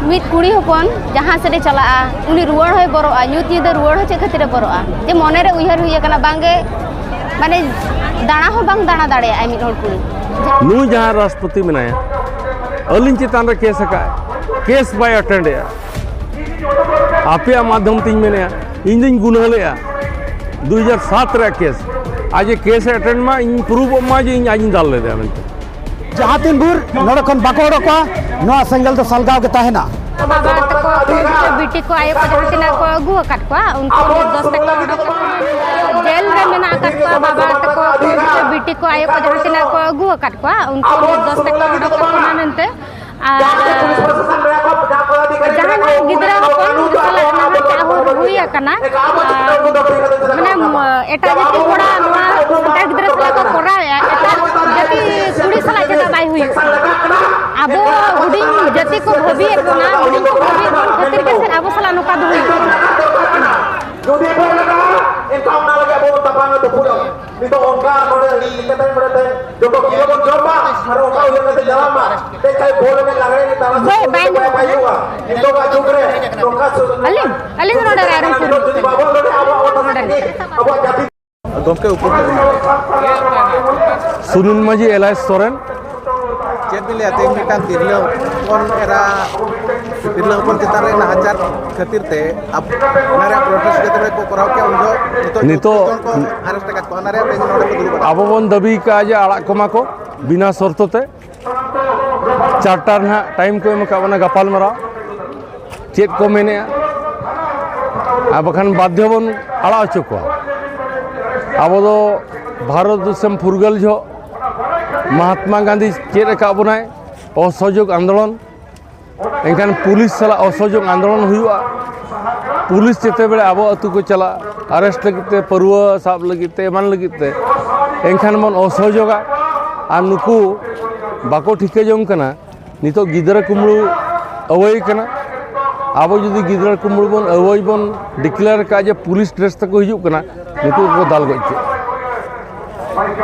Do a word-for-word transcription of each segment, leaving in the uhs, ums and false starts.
ᱢᱤᱫ ᱠᱩᱲᱤ ᱦᱚᱯᱚᱱ ᱡᱟᱦᱟᱸ ᱥᱮᱫ ᱮ ᱪᱟᱞᱟᱜᱼᱟ, ᱩᱱᱤ ᱨᱩᱣᱟᱹᱲ ᱦᱚᱸᱭ ᱵᱚᱨᱚᱜᱼᱟ, ᱧᱩᱛ ᱧᱤᱫᱟᱹ ᱨᱩᱣᱟᱹᱲ ᱦᱚᱸ ᱪᱮᱫ ᱠᱷᱟᱹᱛᱤᱨ ᱮ ᱵᱚᱨᱚᱜᱼᱟ? ᱡᱮ ᱢᱚᱱᱮᱨᱮ ᱩᱭᱦᱟᱹᱨ ᱦᱩᱭ ᱟᱠᱟᱱᱟ, ᱵᱟᱝᱜᱮ, ᱢᱟᱱᱮ, ᱫᱟᱬᱟ ᱦᱚᱸ ᱵᱟᱝ ᱫᱟᱬᱟ ᱫᱟᱲᱮᱭᱟᱜᱼᱟᱭ ᱢᱤᱫ ᱦᱚᱲ ᱠᱩᱲᱤ᱾ ᱱᱩᱭ ᱡᱟᱦᱟᱸ ᱨᱟᱥᱴᱨᱚᱯᱚᱛᱤ ᱢᱮᱱᱟᱭᱟ, ᱟᱹᱞᱤᱧ ᱪᱮᱛᱟᱱ ᱨᱮ ᱠᱮᱥ ᱟᱠᱟᱫ, ᱠᱮᱥ ᱵᱟᱭ ᱮᱴᱮᱱᱰ ᱮᱫᱼᱟ᱾ ᱟᱯᱮᱭᱟᱜ ᱢᱟᱫᱽᱫᱷᱚᱢ ᱛᱤᱧ ᱢᱮᱱᱮᱫᱼᱟ, ᱤᱧ ᱫᱩᱧ ᱜᱩᱱᱟᱹᱦ ᱞᱮᱫᱼᱟ ᱫᱩ ᱦᱟᱡᱟᱨ ᱥᱟᱛ ᱨᱮᱭᱟᱜ ᱠᱮᱥ᱾ ᱟᱡ ᱮ ᱠᱮᱥ ᱮ ᱮᱴᱮᱱᱰ ᱢᱟ, ᱤᱧ ᱯᱨᱩᱵᱷᱚᱜ ᱢᱟ ᱡᱮ ᱤᱧ ᱟᱡ ᱤᱧ ᱫᱟᱞ ᱞᱮᱫᱮᱭᱟ ᱢᱮᱱᱛᱮ᱾ ᱡᱟᱦᱟᱸ ᱛᱤᱱ ᱵᱷᱳᱨ ᱱᱚᱰᱮ ᱠᱷᱚᱱ ᱵᱟᱠᱚ ᱚᱰᱚᱠᱚᱜᱼᱟ, ᱱᱚᱣᱟ ᱥᱮᱸᱜᱮᱞ ᱫᱚ ᱥᱟᱞᱜᱟᱣ ᱜᱮ ᱛᱟᱦᱮᱱᱟ᱾ ᱵᱟᱵᱟ ᱛᱟᱠᱚ, ᱠᱩᱲᱤ ᱜᱤᱫᱽᱨᱟᱹ, ᱵᱤᱴᱤ ᱠᱚ, ᱟᱭᱳ ᱠᱚ ᱡᱟᱦᱟᱸ ᱛᱤᱱᱟᱹᱜ ᱠᱚ ᱟᱹᱜᱩ ᱟᱠᱟᱫ ᱠᱚᱣᱟ, ᱩᱱᱠᱩ ᱱᱤᱨᱫᱳᱥ ᱛᱮᱠᱚ ᱚᱰᱚᱠ ᱟᱠᱟᱱᱟ᱾ ᱡᱮᱞ ᱨᱮ ᱢᱮᱱᱟᱜ ᱟᱠᱟᱫ ᱠᱚᱣᱟ ᱵᱟᱵᱟ ᱛᱟᱠᱚ, ᱠᱩᱲᱤ ᱜᱤᱫᱽᱨᱟᱹ, ᱵᱤᱴᱤ ᱠᱚ, ᱟᱭᱳ ᱠᱚ ᱡᱟᱦᱟᱸ ᱛᱤᱱᱟᱹᱜ ᱠᱚ ᱟᱹᱜᱩ ᱟᱠᱟᱫ ᱠᱚᱣᱟ, ᱩᱱᱠᱩ ᱱᱤᱨᱫᱳᱥ ᱛᱮᱠᱚ ᱚᱰᱚᱠ ᱟᱠᱟᱱᱟ ᱢᱮᱱᱛᱮ᱾ ᱟᱨ ᱡᱟᱦᱟᱸᱭ ᱜᱤᱫᱽᱨᱟᱹ ᱦᱚᱯᱚᱱ ᱥᱟᱞᱟᱜ ᱱᱟᱦᱟᱪᱟᱨ ᱦᱩᱭ ᱟᱠᱟᱱᱟ, ᱟᱨ ᱢᱟᱱᱮ, ᱮᱴᱟᱜ ᱡᱟᱹᱛᱤ ᱠᱚᱲᱟ ᱱᱚᱣᱟ ᱥᱟᱱᱛᱟᱲ ᱜᱤᱫᱽᱨᱟᱹ ᱥᱟᱞᱟᱜ ᱠᱚ ᱠᱚᱨᱟᱣᱮᱫᱼᱟ, ᱮᱴᱟᱜ ᱡᱟᱹᱛᱤ ᱠᱩᱲᱤ ᱥᱟᱞᱟᱜ ᱪᱮᱫᱟᱜ ᱵᱟᱭ ᱦᱩᱭᱩᱜ ᱠᱟᱱᱟ? ᱟᱵᱚ ᱦᱩᱰᱤᱧ ᱡᱟᱹᱛᱤ ᱠᱚ ᱵᱷᱟᱹᱵᱤᱭᱮᱫ ᱵᱚᱱᱟ, ᱦᱩᱰᱤᱧ ᱠᱚ ᱵᱷᱟᱹᱵᱤᱭᱮᱫ ᱵᱚᱱ ᱠᱷᱟᱹᱛᱤᱨ ᱜᱮ ᱥᱮ ᱟᱵᱚ ᱥᱟᱞᱟᱜ ᱱᱚᱝᱠᱟ ᱫᱚ ᱦᱩᱭᱩᱜ ᱠᱟᱱᱟ᱾ ᱡᱩᱫᱤ ᱵᱚᱱ ᱞᱟᱜᱟᱜᱼᱟ, ᱮᱱᱠᱷᱟᱱ ᱚᱱᱟ ᱞᱟᱹᱜᱤᱫ ᱟᱵᱚ ᱵᱚᱱ ᱛᱟᱯᱟᱢ ᱛᱩᱯᱩᱫᱚᱜᱼᱟ᱾ ᱱᱤᱛᱚᱜ ᱚᱱᱠᱟ ᱱᱚᱰᱮ ᱞᱤᱧ ᱠᱟᱛᱮ ᱱᱚᱰᱮ ᱛᱮ ᱡᱚᱛᱚ ᱠᱤᱞᱳ ᱵᱚᱱ ᱡᱚᱢ ᱢᱟ ᱟᱨ ᱚᱱᱠᱟ ᱩᱭᱦᱟᱹᱨ ᱠᱟᱛᱮ ᱪᱟᱞᱟᱜ ᱢᱟ᱾ ᱛᱮ ᱠᱷᱟᱡ ᱵᱚᱞ ᱮᱱᱮᱡ ᱞᱟᱜᱽᱲᱮ ᱮᱱᱮᱡ ᱛᱟᱞᱟ ᱵᱟᱭ, ᱵᱟᱭ ᱥᱮᱫ ᱟᱸᱡᱚᱢᱚᱜ ᱵᱟᱭ ᱠᱟᱱᱟ᱾ ᱦᱩᱭᱩᱜᱼᱟ᱾ ᱱᱤᱛᱚᱜᱟᱜ ᱡᱩᱜᱽ ᱨᱮ ᱱᱚᱝᱠᱟ ᱥᱩ-, ᱟᱹᱞᱤᱧ, ᱟᱹᱞᱤᱧ ᱫᱚ ᱱᱚᱰᱮ ᱨᱟᱭᱨᱚᱝᱯᱩᱨ ᱨᱤᱱᱤᱡ ᱡᱩᱫᱤ ᱠᱟᱱᱟ᱾ ᱵᱟᱵᱚᱱ ᱞᱟᱹᱲᱦᱟᱹᱭᱟ, ᱟᱵᱚᱣᱟᱜ ᱚᱛ ᱦᱟᱥᱟ ᱱᱤᱛ ᱟᱵᱚᱣᱟᱜ ᱡᱟᱹᱛᱤ ᱜᱚᱢᱠᱮ ᱩᱯᱚᱥᱛᱷᱤᱛ ᱢᱮᱱᱟᱜᱼᱟ᱾ ᱥᱩᱱᱤᱞ ᱢᱟᱹᱡᱷᱤ ᱮᱞᱟᱭ ᱥᱚᱨᱮᱱ᱾ ᱪᱮᱫ ᱵᱤᱱ ᱞᱟᱹᱭᱟ, ᱛᱮᱦᱮᱧ ᱢᱤᱫᱴᱟᱝ ᱛᱤᱨᱞᱟᱹ ᱦᱚᱯᱚᱱ ᱮᱨᱟ, ᱛᱤᱨᱞᱟᱹ ᱦᱚᱯᱚᱱ ᱪᱮᱛᱟᱱ ᱨᱮ ᱱᱟᱦᱟᱪᱟᱨ ᱠᱷᱟᱹᱛᱤᱨ ᱛᱮ ᱟᱵ-, ᱚᱱᱟ ᱨᱮᱭᱟᱜ ᱯᱨᱚᱴᱮᱥᱴ ᱡᱟᱛᱮ ᱠᱚ ᱠᱚᱨᱟᱣ ᱠᱮᱭᱟ, ᱩᱱ ᱡᱚᱦᱚᱜ ᱱᱤᱛᱚᱜ ᱱᱤᱛᱚᱜ ᱡᱚᱛᱚ ᱦᱚᱲ ᱠᱚ ᱟᱨᱮᱥᱴ ᱟᱠᱟᱫ ᱠᱚᱣᱟ, ᱚᱱᱟ ᱨᱮᱭᱟᱜ ᱛᱮᱦᱮᱧ ᱱᱚᱰᱮ ᱠᱚ ᱫᱩᱲᱩᱵ ᱟᱠᱟᱱᱟ᱾ ᱟᱵᱚ ᱵᱚᱱ ᱫᱟᱹᱵᱤ ᱠᱟᱜᱼᱟ ᱡᱮ ᱟᱲᱟᱜ ᱠᱚᱢᱟ ᱠᱚ ᱵᱤᱱᱟ ᱥᱚᱨᱛᱚ ᱛᱮ᱾ ᱪᱟᱨᱴᱟ ᱨᱮ ᱱᱟᱦᱟᱜ ᱴᱟᱭᱤᱢ ᱠᱚ ᱮᱢ ᱟᱠᱟᱫ ᱵᱚᱱᱟ ᱜᱟᱯᱟᱞ ᱢᱟᱨᱟᱣ᱾ ᱪᱮᱫ ᱠᱚ ᱢᱮᱱᱮᱜᱼᱟ? ᱟᱨ ᱵᱟᱠᱷᱟᱱ ᱵᱟᱫᱽᱫᱷᱚ ᱵᱚᱱ ᱟᱲᱟᱜ ᱦᱚᱪᱚ ᱠᱚᱣᱟ᱾ ᱟᱵᱚ ᱫᱚ ᱵᱷᱟᱨᱚᱛ ᱫᱤᱥᱚᱢ ᱯᱷᱩᱨᱜᱟᱹᱞ ᱡᱚᱦᱚᱜ ᱢᱚᱦᱟᱛᱢᱟ ᱜᱟᱱᱫᱷᱤ ᱪᱮᱫ ᱟᱠᱟᱫ ᱵᱚᱱᱟᱭ ᱚᱥᱚᱦᱚᱡᱳᱜᱽ ᱟᱱᱫᱳᱞᱚᱱ, ᱮᱱᱠᱷᱟᱱ ᱯᱩᱞᱤᱥ ᱥᱟᱞᱟᱜ ᱚᱥᱚᱦᱚᱡᱳᱜᱽ ᱟᱱᱫᱳᱞᱚᱱ ᱦᱩᱭᱩᱜᱼᱟ᱾ ᱯᱩᱞᱤᱥ ᱡᱮᱛᱮ ᱵᱮᱲᱟ ᱟᱵᱚ ᱟᱹᱛᱩ ᱠᱚ ᱪᱟᱞᱟᱜᱼᱟ ᱟᱨᱮᱥᱴ ᱞᱟᱹᱜᱤᱫ ᱛᱮ, ᱯᱟᱹᱨᱣᱟᱹ ᱥᱟᱵ ᱞᱟᱹᱜᱤᱫ ᱛᱮ, ᱮᱢᱟᱱ ᱞᱟᱹᱜᱤᱫ ᱛᱮ, ᱮᱱᱠᱷᱟᱱ ᱵᱚᱱ ᱚᱥᱚᱦᱚᱡᱳᱜᱟ᱾ ᱟᱨ ᱱᱩᱠᱩ ᱵᱟᱠᱚ ᱴᱷᱤᱠᱟᱹ ᱡᱚᱝ ᱠᱟᱱᱟ ᱱᱤᱛᱚᱜ ᱜᱤᱫᱽᱨᱟᱹ ᱠᱩᱢᱵᱽᱲᱩ ᱟᱹᱣᱟᱹᱭ ᱠᱟᱱᱟ᱾ ᱟᱵᱚ ᱡᱩᱫᱤ ᱜᱤᱫᱽᱨᱟᱹ ᱠᱩᱢᱵᱽᱲᱩ ᱵᱚᱱ ᱟᱹᱣᱟᱹᱭ ᱵᱚᱱ ᱰᱤᱠᱞᱮᱭᱟᱨ ᱠᱟᱜᱼᱟ ᱡᱮ ᱯᱩᱞᱤᱥ ᱰᱨᱮᱥ ᱛᱮᱠᱚ ᱦᱤᱡᱩᱜ ᱠᱟᱱᱟ, ᱱᱩᱠᱩ ᱠᱚ ᱫᱟᱞ ᱜᱚᱡ ᱠᱮᱫ᱾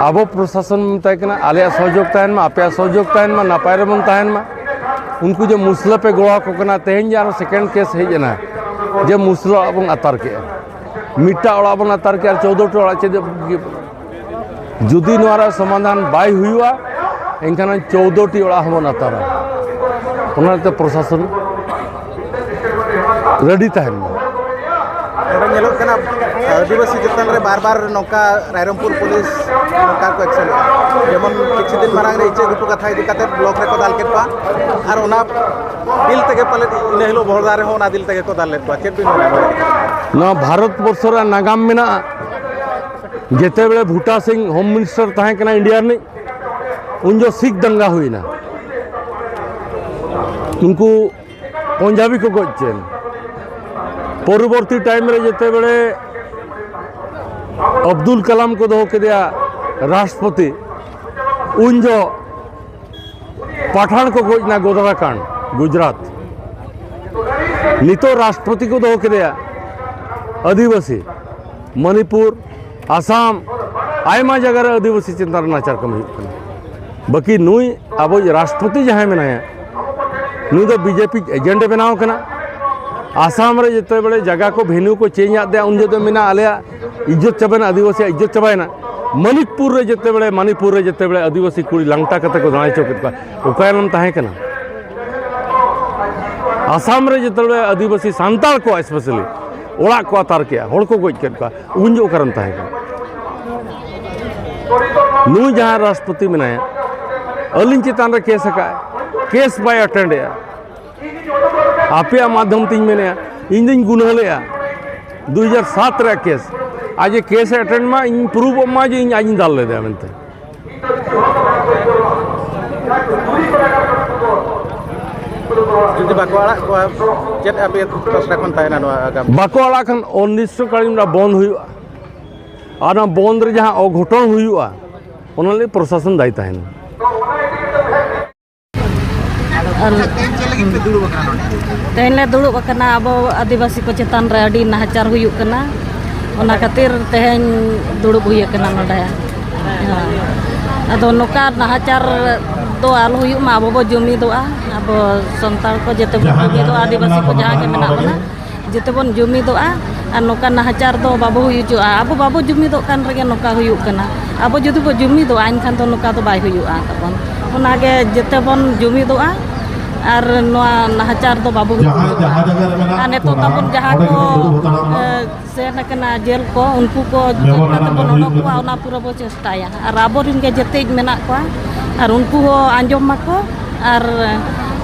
ᱟᱵᱚ ᱯᱨᱚᱥᱟᱥᱚᱱ ᱵᱚᱱ ᱢᱮᱛᱟᱭ ᱠᱟᱱᱟ, ᱟᱞᱮᱭᱟᱜ ᱥᱚᱦᱚᱡᱳᱜᱽ ᱛᱟᱦᱮᱱ ᱢᱟ, ᱟᱯᱮᱭᱟᱜ ᱥᱚᱦᱚᱡᱳᱜᱽ ᱛᱟᱦᱮᱱ ᱢᱟ, ᱱᱟᱯᱟᱭ ᱨᱮᱵᱚᱱ ᱛᱟᱦᱮᱱ ᱢᱟ᱾ ᱩᱱᱠᱩ ᱡᱮ ᱢᱩᱥᱞᱟᱹ ᱯᱮ ᱜᱚᱲᱚ ᱟᱠᱚ ᱠᱟᱱᱟ, ᱛᱮᱦᱮᱧ ᱡᱮ ᱟᱨᱚ ᱥᱮᱠᱮᱱᱰ ᱠᱮᱥ ᱦᱮᱡ ᱮᱱᱟ ᱡᱮ ᱢᱩᱥᱞᱟᱹ ᱚᱲᱟᱜ ᱵᱚᱱ ᱟᱛᱟᱨ ᱠᱮᱜᱼᱟ, ᱢᱤᱫᱴᱟᱝ ᱚᱲᱟᱜ ᱵᱚᱱ ᱟᱛᱟᱨ ᱠᱮᱜᱼᱟ ᱟᱨ ᱪᱳᱫᱽᱫᱳ ᱴᱤ ᱚᱲᱟᱜ ᱪᱮᱫ? ᱡᱩᱫᱤ ᱱᱚᱣᱟ ᱨᱮᱭᱟᱜ ᱥᱚᱢᱟᱫᱷᱟᱱ ᱵᱟᱭ ᱦᱩᱭᱩᱜᱼᱟ, ᱮᱱᱠᱷᱟᱱ ᱪᱳᱫᱽᱫᱳ ᱴᱤ ᱚᱲᱟᱜ ᱦᱚᱸᱵᱚᱱ ᱟᱛᱟᱨᱟ᱾ ᱚᱱᱟᱛᱮ ᱯᱨᱚᱥᱟᱥᱚᱱ ᱨᱮᱰᱤ ᱛᱟᱦᱮᱱ ᱢᱟ᱾ ᱱᱚᱰᱮ ᱧᱮᱞᱚᱜ ᱠᱟᱱᱟ, ᱟᱹᱫᱤᱵᱟᱹᱥᱤ ᱪᱮᱛᱟᱱ ᱨᱮ ᱵᱟᱨ ᱵᱟᱨ ᱱᱚᱝᱠᱟ ᱨᱟᱭᱨᱚᱝᱯᱩᱨ ᱯᱩᱞᱤᱥ ᱱᱚᱝᱠᱟ ᱠᱚ ᱮᱠᱥᱮᱱ ᱮᱫᱟ᱾ ᱡᱮᱢᱚᱱ ᱠᱤᱪᱷᱩ ᱫᱤᱱ ᱢᱟᱲᱟᱝ ᱨᱮ ᱤᱪᱟᱹᱜ ᱜᱷᱩᱴᱩ ᱠᱟᱛᱷᱟ ᱤᱫᱤ ᱠᱟᱛᱮ ᱵᱞᱚᱠ ᱨᱮᱠᱚ ᱫᱟᱞ ᱠᱮᱫ ᱠᱚᱣᱟ, ᱟᱨ ᱚᱱᱟ ᱫᱤᱞ ᱛᱮᱜᱮ ᱯᱟᱞᱮᱫ ᱤᱱᱟᱹ ᱦᱤᱞᱳᱜ ᱵᱚᱦᱚᱲᱫᱟ ᱨᱮᱦᱚᱸ ᱚᱱᱟ ᱫᱤᱞ ᱛᱮᱜᱮ ᱠᱚ ᱫᱟᱞ ᱞᱮᱫ ᱠᱚᱣᱟ᱾ ᱪᱮᱫ ᱵᱤᱱ ᱢᱮᱱᱟ? ᱱᱚᱣᱟ ᱵᱷᱟᱨᱚᱛ ᱵᱚᱨᱥᱚ ᱨᱮᱭᱟᱜ ᱱᱟᱜᱟᱢ ᱢᱮᱱᱟᱜᱼᱟ᱾ ᱡᱮᱛᱮ ᱵᱮᱲᱮ ᱵᱷᱩᱴᱟ ᱥᱤᱝ ᱦᱳᱢ ᱢᱤᱱᱤᱥᱴᱟᱨ ᱛᱟᱦᱮᱸ ᱠᱟᱱᱟ ᱤᱱᱰᱤᱭᱟ ᱨᱤᱱᱤᱡ, ᱩᱱ ᱡᱚᱦᱚᱜ ᱥᱤᱠᱷ ᱫᱟᱝᱜᱟ ᱦᱩᱭᱱᱟ, ᱩᱱᱠᱩ ᱯᱚᱧᱡᱟᱵᱤ ᱠᱚ ᱜᱚᱡ ᱪᱮᱱ᱾ ᱯᱚᱨᱚᱵᱚᱨᱛᱤ ᱴᱟᱭᱤᱢ ᱨᱮ ᱡᱮᱛᱮ ᱵᱮᱲᱮ ᱟᱵᱫᱩᱞ ᱠᱟᱞᱟᱢ ᱠᱚ ᱫᱚᱦᱚ ᱠᱮᱫᱮᱭᱟ ᱨᱟᱥᱴᱨᱚᱯᱚᱛᱤ, ᱩᱱ ᱡᱚᱦᱚᱜ ᱯᱟᱴᱷᱟᱱ ᱠᱚ ᱜᱚᱡ ᱮᱱᱟ, ᱜᱳᱫᱨᱟ ᱠᱟᱱᱰ, ᱜᱩᱡᱽᱨᱟᱴ᱾ ᱱᱤᱛᱚᱜ ᱨᱟᱥᱴᱨᱚᱯᱚᱛᱤ ᱠᱚ ᱫᱚᱦᱚ ᱠᱮᱫᱮᱭᱟ ᱟᱹᱫᱤᱵᱟᱹᱥᱤ᱾ ᱢᱚᱱᱤᱯᱩᱨ, ᱟᱥᱟᱢ, ᱟᱭᱢᱟ ᱡᱟᱭᱜᱟ ᱨᱮ ᱟᱹᱫᱤᱵᱟᱹᱥᱤ ᱪᱮᱛᱟᱱ ᱨᱮ ᱱᱟᱦᱟᱪᱟᱨ ᱠᱟᱹᱢᱤ ᱦᱩᱭᱩᱜ ᱠᱟᱱᱟ᱾ ᱵᱟᱹᱠᱤ ᱱᱩᱭ ᱟᱵᱚᱭᱤᱡ ᱨᱟᱥᱴᱨᱚᱯᱚᱛᱤ ᱡᱟᱦᱟᱸᱭ ᱢᱮᱱᱟᱭᱟ, ᱱᱩᱭ ᱫᱚ ᱵᱤᱡᱮᱯᱤ ᱮᱡᱮᱱᱴ ᱮ ᱵᱮᱱᱟᱣ ᱠᱟᱱᱟ᱾ ᱟᱥᱟᱢ ᱨᱮ ᱡᱮᱛᱮ ᱵᱮᱲᱮ ᱡᱟᱭᱜᱟ ᱠᱚ, ᱵᱷᱮᱱᱩ ᱠᱚ ᱪᱮᱧᱡᱽ ᱟᱫ ᱫᱮᱭᱟ, ᱩᱱ ᱡᱚᱦᱚᱜ ᱫᱚ ᱢᱮᱱᱟ ᱟᱞᱮᱭᱟᱜ ᱤᱡᱽᱡᱚᱛ ᱪᱟᱵᱟᱭᱮᱱᱟ, ᱟᱹᱫᱤᱵᱟᱹᱥᱤᱭᱟᱜ ᱤᱡᱽᱡᱚᱛ ᱪᱟᱵᱟᱭᱮᱱᱟ᱾ ᱢᱚᱱᱤᱯᱩᱨ ᱨᱮ ᱡᱮᱛᱮ ᱵᱮᱲᱮ, ᱢᱟᱱᱤᱯᱩᱨ ᱨᱮ ᱡᱮᱛᱮ ᱵᱮᱲᱮ ᱟᱹᱫᱤᱵᱟᱹᱥᱤ ᱠᱩᱲᱤ ᱞᱟᱝᱴᱟ ᱠᱟᱛᱮ ᱠᱚ ᱫᱟᱬᱟ ᱦᱚᱪᱚ ᱠᱮᱫ ᱠᱚᱣᱟ, ᱚᱠᱟᱨᱮᱢ ᱛᱟᱦᱮᱸ ᱠᱟᱱᱟ? ᱟᱥᱟᱢ ᱨᱮ ᱡᱮᱛᱮ ᱵᱮᱲᱮ ᱟᱹᱫᱤᱵᱟᱹᱥᱤ ᱥᱟᱱᱛᱟᱲ ᱠᱚᱣᱟᱜ ᱥᱯᱮᱥᱟᱞᱤ ᱚᱲᱟᱜ ᱠᱚ ᱟᱛᱟᱨ ᱠᱮᱜᱼᱟ, ᱦᱚᱲ ᱠᱚ ᱜᱚᱡ ᱠᱮᱫ ᱠᱚᱣᱟ, ᱩᱱ ᱡᱚᱦᱚᱜ ᱚᱠᱟᱨᱮᱢ ᱛᱟᱦᱮᱸ ᱠᱟᱱᱟ? ᱱᱩᱭ ᱡᱟᱦᱟᱸ ᱨᱟᱥᱴᱨᱚᱯᱚᱛᱤ ᱢᱮᱱᱟᱭᱟ, ᱟᱹᱞᱤᱧ ᱪᱮᱛᱟᱱ ᱨᱮ ᱠᱮᱥ ᱟᱠᱟᱫ, ᱠᱮᱥ ᱵᱟᱭ ᱮᱴᱮᱱᱰ ᱮᱜᱼᱟ᱾ ᱟᱯᱮᱭᱟᱜ ᱢᱟᱫᱽᱫᱷᱚᱢ ᱛᱤᱧ ᱢᱮᱱᱮᱜᱼᱟ, ᱤᱧ ᱫᱩᱧ ᱜᱩᱱᱟᱹᱦᱟᱹ ᱞᱮᱜᱼᱟ᱾ ᱫᱩ ᱦᱟᱡᱟᱨ ᱥᱟᱛ ᱨᱮᱭᱟᱜ ᱠᱮᱥ, ᱟᱡ ᱮ ᱠᱮᱥ ᱮ ᱮᱴᱮᱱᱰ ᱢᱟ, ᱤᱧ ᱯᱨᱩᱯᱷ ᱮᱢ ᱢᱟ ᱡᱮ ᱤᱧ ᱟᱡ ᱤᱧ ᱫᱟᱞ ᱞᱮᱫᱮᱭᱟ ᱢᱮᱱᱛᱮ᱾ ᱡᱩᱫᱤ ᱵᱟᱠᱚ ᱟᱲᱟᱜ ᱠᱚᱣᱟ, ᱪᱮᱫ ᱟᱯᱮ ᱯᱟᱥᱴᱟ ᱠᱷᱚᱱ ᱛᱟᱦᱮᱱᱟ ᱱᱚᱣᱟ ᱟᱜᱟᱢ? ᱵᱟᱠᱚ ᱟᱲᱟᱜ ᱠᱷᱟᱱ ᱚᱱᱤᱥᱴᱚᱠᱟᱞᱤᱱ ᱨᱮᱱᱟᱜ ᱵᱚᱱᱫ ᱦᱩᱭᱩᱜᱼᱟ, ᱟᱨ ᱚᱱᱟ ᱵᱚᱱᱫ ᱨᱮ ᱡᱟᱦᱟᱸ ᱚᱜᱷᱚᱴᱚᱱ ᱦᱩᱭᱩᱜᱼᱟ, ᱚᱱᱟ ᱞᱟᱹᱜᱤᱫ ᱯᱨᱚᱥᱟᱥᱚᱱ ᱫᱟᱭᱤ ᱛᱟᱦᱮᱱᱟ᱾ ᱟᱨ ᱛᱮᱦᱮᱧ ᱪᱮᱫ ᱞᱟᱹᱜᱤᱫ ᱯᱮ ᱫᱩᱲᱩᱵ ᱟᱠᱟᱱᱟ ᱱᱚᱰᱮ? ᱛᱮᱦᱮᱧ ᱞᱮ ᱫᱩᱲᱩᱵ ᱟᱠᱟᱱᱟ, ᱟᱵᱚ ᱟᱹᱫᱤᱵᱟᱹᱥᱤ ᱠᱚ ᱪᱮᱛᱟᱱ ᱨᱮ ᱟᱹᱰᱤ ᱱᱟᱦᱟᱪᱟᱨ ᱦᱩᱭᱩᱜ ᱠᱟᱱᱟ, ᱚᱱᱟ ᱠᱷᱟᱹᱛᱤᱨ ᱛᱮᱦᱮᱧ ᱫᱩᱲᱩᱵ ᱦᱩᱭ ᱟᱠᱟᱱᱟ ᱱᱚᱰᱮ᱾ ᱦᱳᱭ᱾ ᱟᱫᱚ ᱱᱚᱝᱠᱟ ᱱᱟᱦᱟᱪᱟᱨ ᱫᱚ ᱟᱞᱚ ᱦᱩᱭᱩᱜ ᱢᱟ, ᱟᱵᱚ ᱵᱚ ᱡᱩᱢᱤᱫᱚᱜᱼᱟ᱾ ᱟᱵᱚ ᱥᱟᱱᱛᱟᱲ ᱠᱚ ᱡᱮᱛᱮ ᱵᱚᱱ ᱡᱩᱢᱤᱫᱚᱜᱼᱟ, ᱟᱹᱫᱤᱵᱟᱹᱥᱤ ᱠᱚ ᱡᱟᱦᱟᱸ ᱜᱮ ᱢᱮᱱᱟᱜ ᱵᱚᱱᱟ, ᱡᱮᱛᱮ ᱵᱚᱱ ᱡᱩᱢᱤᱫᱚᱜᱼᱟ ᱟᱨ ᱱᱚᱝᱠᱟ ᱱᱟᱦᱟᱪᱟᱨ ᱫᱚ ᱵᱟᱵᱚ ᱦᱩᱭ ᱦᱚᱪᱚᱜᱼᱟ᱾ ᱟᱵᱚ ᱵᱟᱵᱚ ᱡᱩᱢᱤᱫᱚᱜ ᱠᱟᱱ ᱨᱮᱜᱮ ᱱᱚᱝᱠᱟ ᱦᱩᱭᱩᱜ ᱠᱟᱱᱟ᱾ ᱟᱵᱚ ᱡᱩᱫᱤ ᱵᱚ ᱡᱩᱢᱤᱫᱚᱜᱼᱟ, ᱮᱱᱠᱷᱟᱱ ᱫᱚ ᱱᱚᱝᱠᱟ ᱫᱚ ᱵᱟᱭ ᱦᱩᱭᱩᱜᱼᱟ ᱛᱟᱵᱚᱱ᱾ ᱚᱱᱟᱜᱮ ᱡᱮᱛᱮ ᱵᱚᱱ ᱡᱩᱢᱤᱫᱚᱜᱼᱟ ᱟᱨ ᱱᱚᱣᱟ ᱱᱟᱦᱟᱪᱟᱨ ᱫᱚ ᱵᱟᱵᱚ ᱦᱚᱪᱚᱜᱼᱟ᱾ ᱟᱨ ᱱᱤᱛᱚᱜ ᱛᱟᱵᱚᱱ ᱡᱟᱦᱟᱸ ᱠᱚ, ᱮ, ᱥᱮᱱ ᱟᱠᱟᱱᱟ ᱡᱮᱞ ᱠᱚ, ᱩᱱᱠᱩ ᱠᱚ ᱪᱮᱫ ᱠᱟᱛᱮ ᱵᱚᱱ ᱚᱰᱚᱠ ᱠᱚᱣᱟ, ᱚᱱᱟ ᱯᱩᱨᱟᱹ ᱵᱚ ᱪᱮᱥᱴᱟᱭᱟ᱾ ᱟᱨ ᱟᱵᱚᱨᱮᱱ ᱜᱮ ᱡᱮᱛᱮᱡ ᱢᱮᱱᱟᱜ ᱠᱚᱣᱟ, ᱟᱨ ᱩᱱᱠᱩ ᱦᱚᱸ ᱟᱸᱡᱚᱢ ᱢᱟᱠᱚ, ᱟᱨ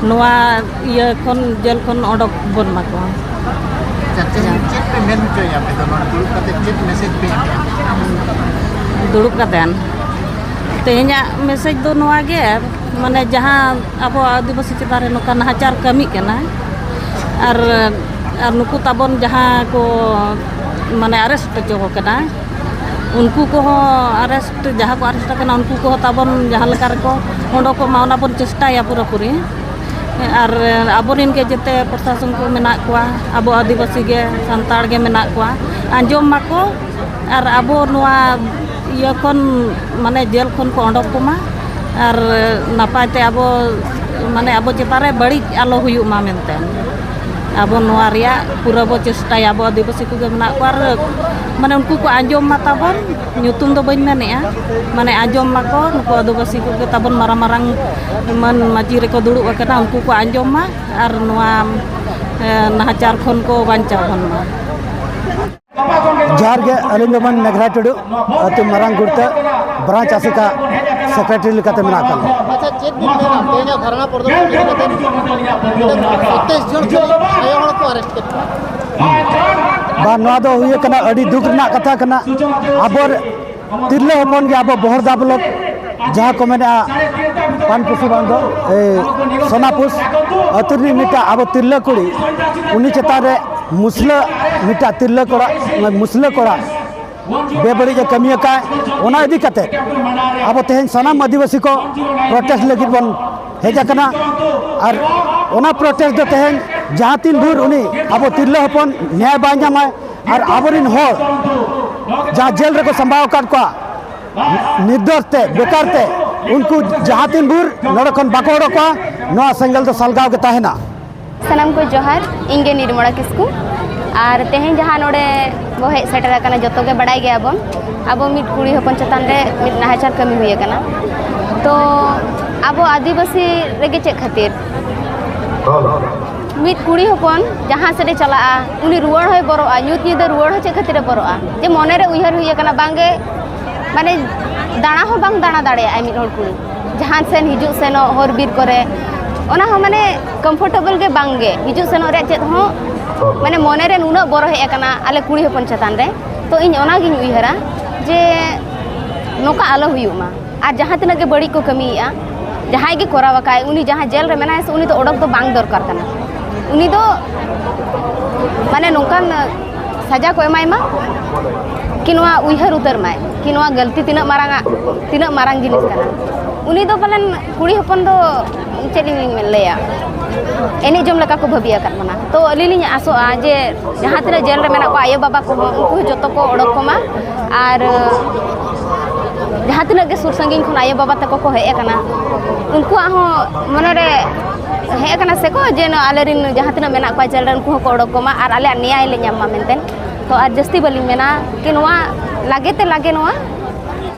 ᱱᱚᱣᱟ ᱤᱭᱟᱹ ᱠᱷᱚᱱ, ᱡᱮᱞ ᱠᱷᱚᱱ ᱚᱰᱚᱠ ᱵᱚᱱ ᱢᱟᱠᱚ᱾ ᱟᱪᱪᱷᱟ, ᱪᱮᱫ, ᱪᱮᱫ ᱯᱮ ᱢᱮᱱ ᱦᱚᱪᱚᱭᱟ ᱟᱯᱮ ᱫᱚ ᱱᱚᱰᱮ ᱫᱩᱲᱩᱵ ᱠᱟᱛᱮ? ᱪᱮᱫ ᱢᱮᱥᱮᱡᱽ ᱯᱮ ᱮᱢᱟ? ᱫᱩᱲᱩᱵ ᱠᱟᱛᱮᱱ ᱛᱮᱦᱮᱧᱟᱜ ᱢᱮᱥᱮᱡᱽ ᱫᱚ ᱱᱚᱣᱟ ᱜᱮ, ᱢᱟᱱᱮ, ᱡᱟᱦᱟᱸ ᱟᱵᱚ ᱟᱹᱫᱤᱵᱟᱹᱥᱤ ᱪᱮᱛᱟᱱ ᱨᱮ ᱱᱚᱝᱠᱟ ᱱᱟᱦᱟᱪᱟᱨ ᱠᱟᱹᱢᱤᱜ ᱠᱟᱱᱟ, ᱟᱨ, ᱟᱨ ᱱᱩᱠᱩ ᱛᱟᱵᱚᱱ ᱡᱟᱦᱟᱸ ᱠᱚ, ᱢᱟᱱᱮ, ᱟᱨᱮᱥᱴ ᱦᱚᱪᱚ ᱠᱚ ᱠᱟᱱᱟ, ᱩᱱᱠᱩ ᱠᱚᱦᱚᱸ ᱟᱨᱮᱥᱴ, ᱡᱟᱦᱟᱸ ᱠᱚ ᱟᱨᱮᱥᱴ ᱟᱠᱟᱱᱟ, ᱩᱱᱠᱩ ᱠᱚᱦᱚᱸ ᱛᱟᱵᱚᱱ ᱡᱟᱦᱟᱸ ᱞᱮᱠᱟ ᱨᱮᱠᱚ ᱚᱰᱚᱠᱚᱜ ᱢᱟ, ᱚᱱᱟ ᱵᱚᱱ ᱪᱮᱥᱴᱟᱭᱟ ᱯᱩᱨᱟᱹᱯᱩᱨᱤ᱾ ᱟᱨ ᱟᱵᱚᱨᱮᱱ ᱜᱮ ᱡᱮᱛᱮ ᱯᱨᱚᱥᱟᱥᱚᱱ ᱠᱚ ᱢᱮᱱᱟᱜ ᱠᱚᱣᱟ, ᱟᱵᱚ ᱟᱹᱫᱤᱵᱟᱹᱥᱤ ᱜᱮ, ᱥᱟᱱᱛᱟᱲ ᱜᱮ ᱢᱮᱱᱟᱜ ᱠᱚᱣᱟ, ᱟᱸᱡᱚᱢ ᱢᱟᱠᱚ᱾ ᱟᱨ ᱟᱵᱚ ᱱᱚᱣᱟ ᱤᱭᱟᱹ ᱠᱷᱚᱱ, ᱢᱟᱱᱮ, ᱡᱮᱞ ᱠᱷᱚᱱ ᱠᱚ ᱚᱰᱚᱠ ᱠᱚᱢᱟ, ᱟᱨ ᱱᱟᱯᱟᱭ ᱛᱮ ᱟᱵᱚ, ᱢᱟᱱᱮ, ᱟᱵᱚ ᱪᱮᱛᱟᱱ ᱨᱮ ᱵᱟᱹᱲᱤᱡ ᱟᱞᱚ ᱦᱩᱭᱩᱜ ᱢᱟ ᱢᱮᱱᱛᱮ, ᱟᱵᱚ ᱱᱚᱣᱟ ᱨᱮᱭᱟᱜ ᱯᱩᱨᱟᱹ ᱵᱚ ᱪᱮᱥᱴᱟᱭᱟ᱾ ᱟᱵᱚ ᱟᱹᱫᱤᱵᱟᱹᱥᱤ ᱠᱚᱜᱮ ᱢᱮᱱᱟᱜ ᱠᱚᱣᱟ, ᱟᱨ, ᱢᱟᱱᱮ, ᱩᱱᱠᱩ ᱠᱚ ᱟᱸᱡᱚᱢ ᱢᱟ ᱛᱟᱵᱚᱱ, ᱧᱩᱛᱩᱢ ᱫᱚ ᱵᱟᱹᱧ ᱢᱮᱱᱮᱜᱼᱟ, ᱢᱟᱱᱮ, ᱟᱸᱡᱚᱢ ᱢᱟᱠᱚ, ᱱᱩᱠᱩ ᱟᱹᱫᱤᱵᱟᱹᱥᱤ ᱠᱚᱜᱮ ᱛᱟᱵᱚᱱ ᱢᱟᱨᱟᱝ ᱢᱟᱨᱟᱝ ᱢᱟᱹᱱ ᱢᱟᱹᱪᱤ ᱨᱮᱠᱚ ᱫᱩᱲᱩᱵ ᱟᱠᱟᱱᱟ, ᱩᱱᱠᱩ ᱠᱚ ᱟᱸᱡᱚᱢ ᱢᱟ, ᱟᱨ ᱱᱚᱣᱟ, ᱮ, ᱱᱟᱦᱟᱪᱟᱨ ᱠᱷᱚᱱ ᱠᱚ ᱵᱟᱧᱪᱟᱣ ᱵᱚᱱ ᱢᱟ᱾ ᱡᱚᱦᱟᱨ ᱜᱮ, ᱟᱹᱞᱤᱧ ᱫᱚ ᱢᱟᱹᱱ ᱢᱮᱜᱷᱨᱟ ᱴᱩᱰᱩ, ᱟᱹᱛᱩ ᱢᱟᱨᱟᱝ ᱜᱩᱲᱛᱟᱹ, ᱵᱨᱟᱧᱪ ᱟᱥᱮᱠᱟ ᱥᱮᱠᱨᱮᱴᱟᱨᱤ ᱞᱮᱠᱟᱛᱮ ᱢᱮᱱᱟᱜ ᱟᱠᱟᱫ ᱞᱤᱧᱟ᱾ ᱟᱪᱪᱷᱟ, ᱪᱮᱫ ᱵᱤᱱ ᱢᱮᱱᱟ ᱛᱮᱦᱮᱧᱟᱜ ᱫᱷᱟᱨᱱᱟ ᱯᱨᱚᱫᱚᱨᱥᱚᱱ ᱤᱫᱤ ᱠᱟᱛᱮ? ᱥᱟᱛᱟᱭᱤᱥ ᱡᱚᱱ ᱠᱷᱚᱱ ᱟᱭᱳ ᱦᱚᱲ ᱠᱚ ᱟᱨᱮᱥᱴ ᱠᱮᱫ ᱠᱚᱣᱟ᱾ ᱵᱟᱝ, ᱱᱚᱣᱟ ᱫᱚ ᱦᱩᱭ ᱠᱟᱱᱟ, ᱟᱹᱰᱤ ᱫᱩᱠ ᱨᱮᱱᱟᱜ ᱠᱟᱛᱷᱟ ᱠᱟᱱᱟ᱾ ᱟᱵᱚ ᱛᱤᱨᱞᱟᱹ ᱦᱚᱯᱚᱱ ᱜᱮ ᱟᱵᱚ ᱵᱚᱦᱚᱲᱫᱟ ᱵᱞᱚᱠ, ᱡᱟᱦᱟᱸ ᱠᱚ ᱢᱮᱱᱮᱜᱼᱟ ᱯᱟᱱᱯᱩᱥᱤ ᱵᱟᱝ ᱫᱚ, ᱮᱭ, ᱥᱳᱱᱟᱯᱩᱥ ᱟᱹᱛᱩ ᱨᱤᱱᱤᱡ ᱢᱤᱫᱴᱟᱝ ᱟᱵᱚ ᱛᱤᱨᱞᱟᱹ ᱠᱩᱲᱤ, ᱩᱱᱤ ᱪᱮᱛᱟᱱ ᱨᱮ ᱢᱩᱥᱞᱟᱹ ᱢᱤᱫᱴᱟᱝ ᱛᱤᱨᱞᱟᱹ ᱠᱚᱲᱟ, ᱢᱩᱥᱞᱟᱹ ᱠᱚᱲᱟ ᱵᱮᱵᱟᱹᱲᱤᱡ ᱮ ᱠᱟᱹᱢᱤ ᱟᱠᱟᱫ, ᱚᱱᱟ ᱤᱫᱤ ᱠᱟᱛᱮ ᱟᱵᱚ ᱛᱮᱦᱮᱧ ᱥᱟᱱᱟᱢ ᱟᱹᱫᱤᱵᱟᱹᱥᱤ ᱠᱚ ᱯᱨᱚᱴᱮᱥᱴ ᱞᱟᱹᱜᱤᱫ ᱵᱚᱱ ᱦᱮᱡ ᱟᱠᱟᱱᱟ᱾ ᱟᱨ ᱚᱱᱟ ᱯᱨᱚᱴᱮᱥᱴ ᱫᱚ ᱛᱮᱦᱮᱧ ᱡᱟᱦᱟᱸ ᱛᱤᱱ ᱵᱷᱳᱨ ᱩᱱᱤ ᱟᱵᱚ ᱛᱤᱨᱞᱟᱹ ᱦᱚᱯᱚᱱ ᱱᱮᱭᱟᱭ ᱵᱟᱭ ᱧᱟᱢᱟᱭ, ᱟᱨ ᱟᱵᱚᱨᱮᱱ ᱦᱚᱲ ᱡᱟᱦᱟᱸ ᱡᱮᱞ ᱨᱮᱠᱚ ᱥᱟᱢᱵᱟᱣ ᱟᱠᱟᱫ ᱠᱚᱣᱟ ᱱᱤᱨᱫᱳᱥ ᱛᱮ, ᱵᱮᱠᱟᱨ ᱛᱮ, ᱩᱱᱠᱩ ᱡᱟᱦᱟᱸ ᱛᱤᱱ ᱵᱷᱳᱨ ᱱᱚᱰᱮ ᱠᱷᱚᱱ ᱵᱟᱠᱚ ᱚᱰᱚᱠᱚᱜᱼᱟ, ᱱᱚᱣᱟ ᱥᱮᱸᱜᱮᱞ ᱫᱚ ᱥᱟᱞᱜᱟᱣ ᱜᱮ ᱛᱟᱦᱮᱱᱟ᱾ ᱥᱟᱱᱟᱢ ᱠᱚ ᱡᱚᱦᱟᱨ, ᱤᱧ ᱜᱮ ᱱᱤᱨᱢᱚᱞᱟ ᱠᱤᱥᱠᱩ᱾ ᱟᱨ ᱛᱮᱦᱮᱧ ᱡᱟᱦᱟᱸ ᱱᱚᱰᱮ ᱵᱚ ᱦᱮᱡ ᱥᱮᱴᱮᱨ ᱟᱠᱟᱱᱟ, ᱡᱚᱛᱚ ᱜᱮ ᱵᱟᱰᱟᱭ ᱜᱮᱭᱟᱵᱚᱱ, ᱟᱵᱚ ᱢᱤᱫ ᱠᱩᱲᱤ ᱦᱚᱯᱚᱱ ᱪᱮᱛᱟᱱ ᱨᱮ ᱢᱤᱫ ᱱᱟᱦᱟᱪᱟᱨ ᱠᱟᱹᱢᱤ ᱦᱩᱭ ᱟᱠᱟᱱᱟ᱾ ᱛᱚ ᱟᱵᱚ ᱟᱹᱫᱤᱵᱟᱹᱥᱤ ᱨᱮᱜᱮ ᱪᱮᱫ ᱠᱷᱟᱹᱛᱤᱨ ᱢᱤᱫ ᱠᱩᱲᱤ ᱦᱚᱯᱚᱱ ᱡᱟᱦᱟᱸ ᱥᱮᱫ ᱮ ᱪᱟᱞᱟᱜᱼᱟ, ᱩᱱᱤ ᱨᱩᱣᱟᱹᱲ ᱦᱚᱸᱭ ᱵᱚᱨᱚᱜᱼᱟ, ᱧᱩᱛ ᱧᱤᱫᱟᱹ ᱨᱩᱣᱟᱹᱲ ᱦᱚᱸ ᱪᱮᱫ ᱠᱷᱟᱹᱛᱤᱨ ᱮ ᱵᱚᱨᱚᱜᱼᱟ? ᱡᱮ ᱢᱚᱱᱮᱨᱮ ᱩᱭᱦᱟᱹᱨ ᱦᱩᱭ ᱟᱠᱟᱱᱟ, ᱵᱟᱝᱜᱮ, ᱢᱟᱱᱮ, ᱫᱟᱬᱟ ᱦᱚᱸ ᱵᱟᱝ ᱫᱟᱬᱟ ᱫᱟᱲᱮᱭᱟᱜᱼᱟᱭ ᱢᱤᱫ ᱦᱚᱲ ᱠᱩᱲᱤ᱾ ᱡᱟᱦᱟᱸ ᱥᱮᱱ ᱦᱤᱡᱩᱜ ᱥᱮᱱᱚᱜ ᱦᱚᱨ ᱵᱤᱨ ᱠᱚᱨᱮ, ᱚᱱᱟ ᱦᱚᱸ, ᱢᱟᱱᱮ, ᱠᱚᱢᱯᱷᱚᱨᱴᱮᱵᱚᱞ ᱜᱮ ᱵᱟᱝᱜᱮ, ᱦᱤᱡᱩᱜ ᱥᱮᱱᱚᱜ ᱨᱮᱭᱟᱜ ᱪᱮᱫ ᱦᱚᱸ, ᱢᱟᱱᱮ, ᱢᱚᱱᱮᱨᱮ ᱱᱩᱱᱟᱹᱜ ᱵᱚᱨᱚ ᱦᱮᱡ ᱟᱠᱟᱱᱟ ᱟᱞᱮ ᱠᱩᱲᱤ ᱦᱚᱯᱚᱱ ᱪᱮᱛᱟᱱ ᱨᱮ᱾ ᱛᱚ ᱤᱧ ᱚᱱᱟᱜᱤᱧ ᱩᱭᱦᱟᱹᱨᱟ ᱡᱮ ᱱᱚᱝᱠᱟ ᱟᱞᱚ ᱦᱩᱭᱩᱜ ᱢᱟ᱾ ᱟᱨ ᱡᱟᱦᱟᱸ ᱛᱤᱱᱟᱹᱜ ᱜᱮ ᱵᱟᱹᱲᱤᱡ ᱠᱚ ᱠᱟᱹᱢᱤᱭᱮᱫᱼᱟ, ᱡᱟᱦᱟᱸᱭ ᱜᱮ ᱠᱚᱨᱟᱣ ᱟᱠᱟᱫ, ᱩᱱᱤ ᱡᱟᱦᱟᱸ ᱡᱮᱞ ᱨᱮ ᱢᱮᱱᱟᱭᱟ ᱥᱮ, ᱩᱱᱤ ᱫᱚ ᱚᱰᱚᱠ ᱫᱚ ᱵᱟᱝ ᱫᱚᱨᱠᱟᱨ ᱠᱟᱱᱟ᱾ ᱩᱱᱤ ᱫᱚ, ᱢᱟᱱᱮ, ᱱᱚᱝᱠᱟᱱ ᱥᱟᱡᱟ ᱠᱚ ᱮᱢᱟᱭ ᱢᱟ, ᱠᱤ ᱱᱚᱣᱟ ᱩᱭᱦᱟᱹᱨ ᱩᱛᱟᱹᱨ ᱢᱟᱭ, ᱠᱤ ᱱᱚᱣᱟ ᱜᱟᱹᱞᱛᱤ ᱛᱤᱱᱟᱹᱜ ᱢᱟᱨᱟᱝ ᱟᱜ, ᱛᱤᱱᱟᱹᱜ ᱢᱟᱨᱟᱝ ᱡᱤᱱᱤᱥ ᱠᱟᱱᱟ᱾ ᱩᱱᱤ ᱫᱚ ᱯᱟᱞᱮᱱ ᱠᱩᱲᱤ ᱦᱚᱯᱚᱱ ᱫᱚ ᱪᱮᱫ ᱤᱧ ᱞᱟᱹᱭᱟ, ᱮᱱᱮᱡ ᱡᱚᱝ ᱞᱮᱠᱟ ᱠᱚ ᱵᱷᱟᱹᱵᱤ ᱟᱠᱟᱫ ᱵᱚᱱᱟ᱾ ᱛᱚ ᱟᱹᱞᱤᱧ ᱞᱤᱧ ᱟᱥᱚᱜᱼᱟ ᱡᱮ ᱡᱟᱦᱟᱸ ᱛᱤᱱᱟᱹᱜ ᱡᱮᱞ ᱨᱮ ᱢᱮᱱᱟᱜ ᱠᱚᱣᱟ ᱟᱭᱳ ᱵᱟᱵᱟ ᱠᱚᱦᱚᱸ, ᱩᱱᱠᱩ ᱦᱚᱸ ᱡᱚᱛᱚ ᱠᱚ ᱚᱰᱚᱠ ᱠᱚᱢᱟ᱾ ᱟᱨ ᱡᱟᱦᱟᱸ ᱛᱤᱱᱟᱹᱜ ᱜᱮ ᱥᱩᱨ ᱥᱟᱺᱜᱤᱧ ᱠᱷᱚᱱ ᱟᱭᱳ ᱵᱟᱵᱟ ᱛᱟᱠᱚ ᱠᱚ ᱦᱮᱡ ᱟᱠᱟᱱᱟ, ᱩᱱᱠᱩᱣᱟᱜ ᱦᱚᱸ ᱢᱚᱱᱮᱨᱮ ᱦᱮᱡ ᱟᱠᱟᱱᱟ ᱥᱮᱠᱚ ᱡᱮ ᱱᱚᱣᱟ ᱟᱞᱮᱨᱮᱱ ᱡᱟᱦᱟᱸ ᱛᱤᱱᱟᱹᱜ ᱢᱮᱱᱟᱜ ᱠᱚᱣᱟ ᱡᱮᱞ ᱨᱮ, ᱩᱱᱠᱩ ᱦᱚᱸᱠᱚ ᱚᱰᱚᱠ ᱠᱚᱢᱟ ᱟᱨ ᱟᱞᱮᱭᱟᱜ ᱱᱮᱭᱟᱭ ᱞᱮ ᱧᱟᱢ ᱢᱟ ᱢᱮᱱᱛᱮ᱾ ᱛᱚ ᱟᱨ ᱡᱟᱹᱥᱛᱤ ᱵᱟᱹᱞᱤᱧ ᱢᱮᱱᱟ ᱠᱤ ᱱᱚᱣᱟ ᱞᱟᱜᱮ ᱛᱮ ᱞᱟᱜᱮ ᱱᱚᱣᱟ